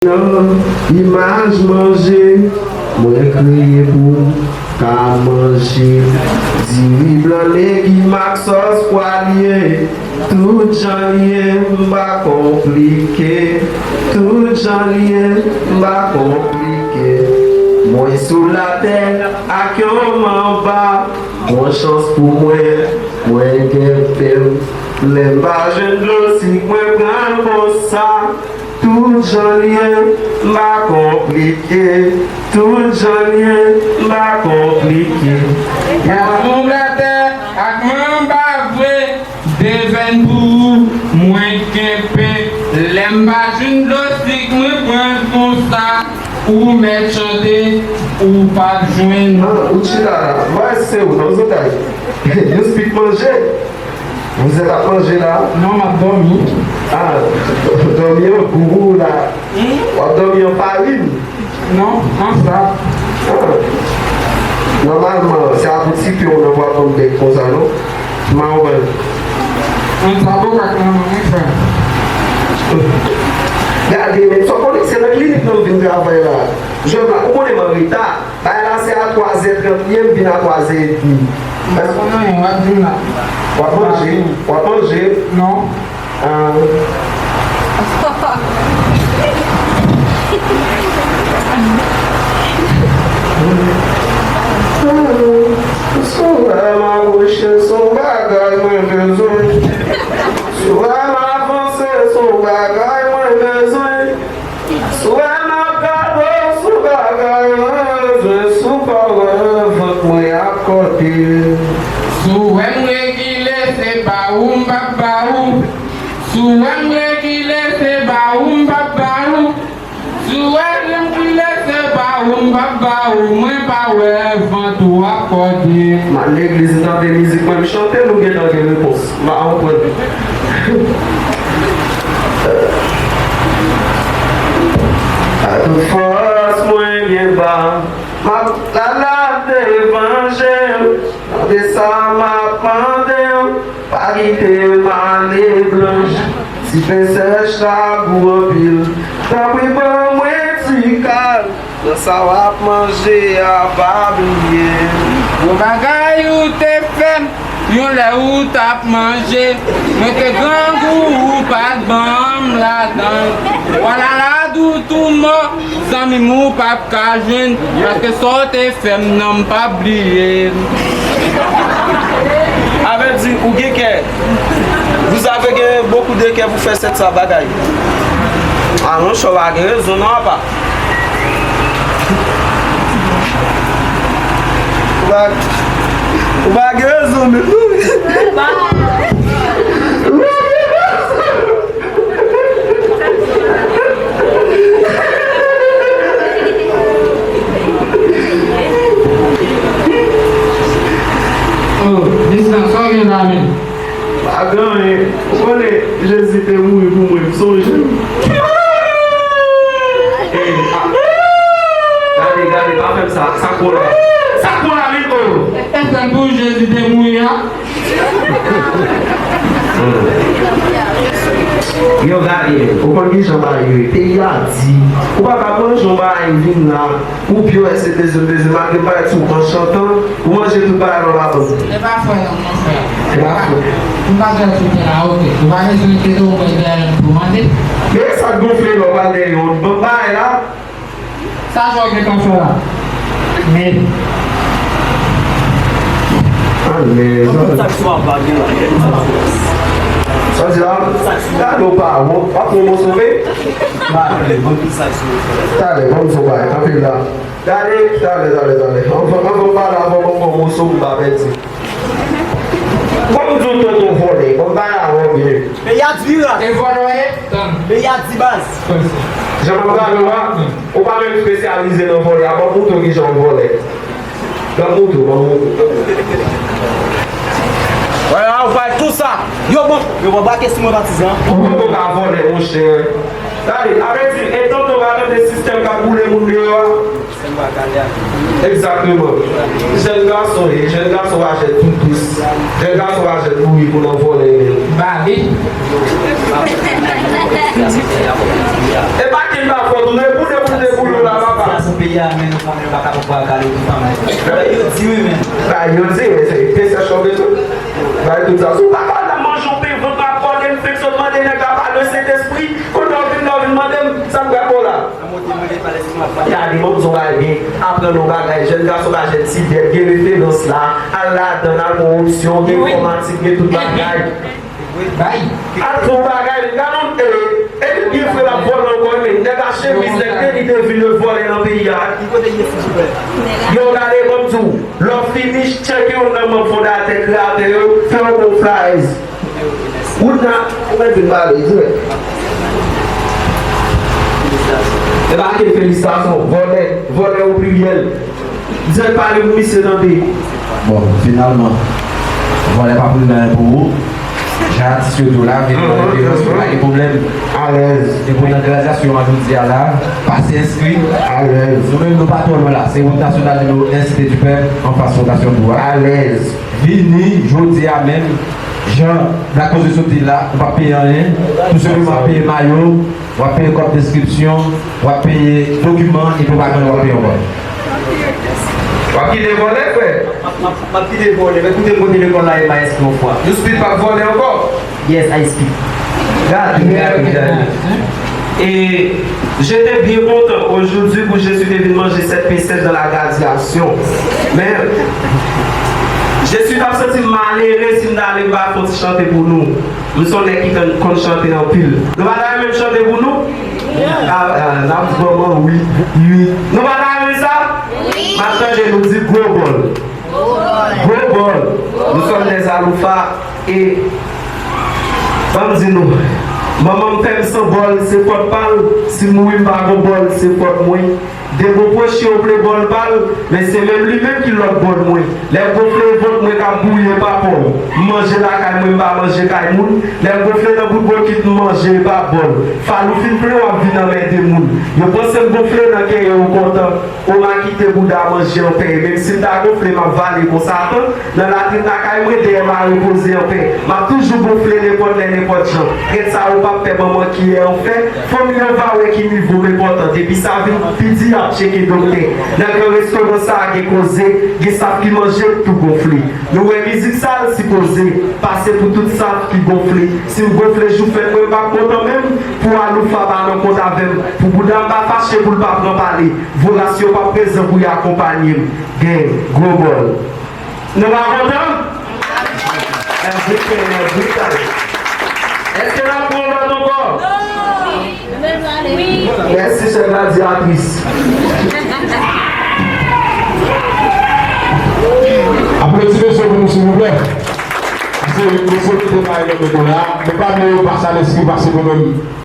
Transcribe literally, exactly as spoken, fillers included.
Nan imaj manje, mwen kreye pou m ka manje. Diri blan legim ak sòs pwa l ye. Tout jan l ye, m pa konplike. Tout jan l ye, m pa konplike. Mwen sou latè ak yon manba. Bon chans pou mwen, mwen gen pen. Lè m pa jwenn dlo sik, mwen pran l konsa. Tout jan l ye, m pa konplike. Tout jan l ye, m pa konplike. Gason latè ak manba vre, de vèn pou ou, mwen gen pen. Lè m pa jwenn dlo sik, mwen pran l konsa. Ou mèt chante, ou p ap jwenn. Ah, ou chita la. Mwen se ou, nan zotay. You speak manje. Vous êtes à manger là? Non, m ap dòmi. Ah, dòmi an gou la. Hmm? W ap dòmi an farin? Non, an sab. Ah. Nòmalman, se a pou ti pye w nan w ap ban m bèk konsa, non? M a konprann. An sab ou pa k nan men mwen, frè. Gade, men sa w konnen, se nan klinik nan m vin travay la. Jèn la, ou konnen m anreta. Bagay la se a twazè trant li ye, m vin a twazè edmi. M pa konn anyen, w ap di m la. W ap manje? W ap manje? Non. Ah. Si w wè m akouche, se yon bagay mwen bezwen. Si w wè m avanse, se yon bagay mwen bezwen. Si w wè m ap gade w, se yon bagay mwen bezwen. Si w pa wè vant mwen akòde. Si w wè m regile, se ba ou m p ap ba ou. Si w wè m regile, se ba ou m p ap ba ou. Si w wè m regile, se ba ou m p ap ba ou. Mwen pa wè vant ou akòde. M al legliz, m tande mizik mwen, m chante l, ou gentan gen repons. M pa konprann. A tout fòs mwen gen ba, m ap lala devan je w. Tande sa m ap mande w, pa kite m ale blanch. Ti pen sèch la gou anpil, tanpri ban mwen ti kal. Nan sa w ap manje a, pa bliye. Yon bagay ou te fè m, yon lè ou t ap manje. Mwen te grangou, ou pa t ban m ladan l. Wala la doutou mò, zanmi m ou p ap ka jwenn. Paske sa w te fè m nan, m p ap bliye. Avè di, ou gen kè. Vous avez gen beaucoup de cœur pou fè sèt sa bagay. A non, chò pa gen rezon non, apa. Ou pa, ou pa gen rezon menm. Oh, Distan, sa w gen la menm? Pa gen anyen. Ou konnen Jezi te mouri pou mwen, m sonje. Gade, gade, pa fè m sa. Sa k bon la? Sa k bon la menm, oh? E, e sèl pou Jezi te mouri a? Yo, gade, ou konn kijan bagay yo ye. Peyi a di, ou pa ka manje yon bagay vin la. Ou pye wè se bezwen, bezwen, malgre m parèt sou w an chantan, ou manje tout bagay la w pa poze. Se pa frè non, mon frè. Se pa frè. M pa fè tout la, oke. Ou pa bezwen te tou mwen dèyè m pou mande. Men sa k gonfle lè w pral dèyè yon banm bagay la. Sa jò gentan fè la. Men. Alèz. Tout sa k sou apa gen la. Sa di la, gade w pa wont, w ap pran moso vre. Talè, ban m di w bagay, kanpe la. Gade, talè, talè, talè. Anvan, anvan m pale, anvan m pran moso pou m pa pèdi. Ban m di w tonton vòlè, ban m pale avè w byen. Peyi a di wi la. E vòlè w ye? Tann. Peyi a di baz. Jan m ap gade w la, ou pa menm espesyalize nan vòlè, a ban m moutre w kijan w vòlè. Ban m moutre w, ban m moutre w. Wè la, ou fè tou sa. Yo, bon. Yo, bon, brake sou mwen, patizan. Ou poko ka vòlè, monchè. Gade, avè di, e tonton pa tande sistèm k ap boule moun deyò a? Egzakteman. Jèn gason ye, jèn gason pa jèt tou dous. Jèn gason pa jèt mouri pou nan vòlè menm. Bali. E pa ke Li pa fò tou, debout, debout, debout, la, papa. Sitiyasyon peyi a, men nou konnen nou pa ka pran gade tout tan. Yo di wi, men. Ba, yo di, men se te sèch konbe tou. Ba, tout sa. Si w pa ka nan manje yon pen, vant pa kòde, m fèk sot mande nèg la pa de Sentespri. Kounye a w vin la, w vin mande m, sa m pral ba w la. Gade, ban m di w bagay byen. Aprann yon bagay, jèn gason pa jèn ti bèt, gen referans la, al ladan l, al pran opsyon, gen enfòmatik, gen tout bagay. Al fè yon bagay, gade yon, e, e li byen fre l ap vòlè ankò, men nèg a chemiz, nèg te li te vin vòlè nan peyi a. Yo, gade, ban m di w, lè w fini, tcheke youn nan manm fondatè, kreyatè yo, fè yon bon flyers. Wood nan, ou mèt vin pale, dirèk. E pa ke felisitasyon, vòlè, vòlè o pliryèl. Dirèk pale pou misye tande. Bon, finalman, vòlè pa pou nan pou ou. Jan atis yo di w la, vin nan referans, pa gen pwoblèm. Alèz. E pou nan gradyasyon an jodi a la, pase enskri. Alèz. Nou menm nou pa twò lwen la, se wout nasyonal nimewo en Site di Pèp, anfas Fondasyon Pou a. Alèz. Vini jodi a menm, jan Black Koze sot di la, ou p ap peye anyen, tou senpleman w ap peye mayo, w ap peye kòb enskripsyon, w ap peye dokiman, epi w pa gen w ap peye ankò. W ap kite vòlè, frè? M ap, m ap, m ap kite vòlè, men koute m kote lekòl la ye, m a enskri yon fwa. Yousspeed p ap vòlè ankò? Yes, I speak. Gade, gade, gade. Et j'étais bien content aujourd'hui pou Jésus te vin manje sèt pen sèch dans la graduation. Men, Jésus t ap santi m malere si m ta ale m pa fè yon ti chante pou nou. M se yon nèg ki konn, konn chante anpil. Nou pa ta renmen m chante pou nou? Ah, ah, n ap di manman wi, wi. Nou pa ta renmen sa? M ap tande nou di gwo bòl. Gwo bòl. Nous sommes des aloufa. E ban m di nou, manman m fè m san bòl, se fòt pa l. Si m mouri m pa gon bòl, se fòt mwen. De bon pwochen yo vle bòl pa l, men se menm li menm ki lòt bòl mwen. Lè m gonfle vant mwen k ap bouyi e pa pa w. M manje lakay mwen, m pa manje kay moun. Lè m gonfle nan bout bokit, m manje e pa bòl. Falou fin plen, w ap vin anmède moun. Yo panse m gonfle nan kè yo, yo kontan. Oma kite bouda manje anpè. Menm si m ta gonfle, m ap vale kon Satan. Nan latrin lakay mwen, dèyè m a repoze anpè. M ap toujou gonfle nenpòt lè, nenpòt jan. Trèt sa yo p ap fè manman kiyè an fè. Fanmi an va wè ki nivo m enpòtan. Depi sa vin pi di, y ap tcheke doktè. Nan gran restoran sa a, gen koze, gen saf ki manje, tou gonfle. Nou wè mizik sa l sipoze pase pou tout saf ki gonfle. Si m gonfle jou fèt mwen, m p ap kontan menm. Pou aloufa pa nan kont avè m. Pou bouda m pa fache, pou l pa pran pale. Voras yo p ap prezan pou y akonpanye m. Gang, gwo bòl. Nou pa kontan? Everything, every time. Èske n ap pran lòt ankò? Mèsi, chèf radyatris. Aplodi mesye pou nou, silvouplè. Mesye, mesye, kite bay lòt kote la. Nou pa vle yo pase a lespri pase nou menm.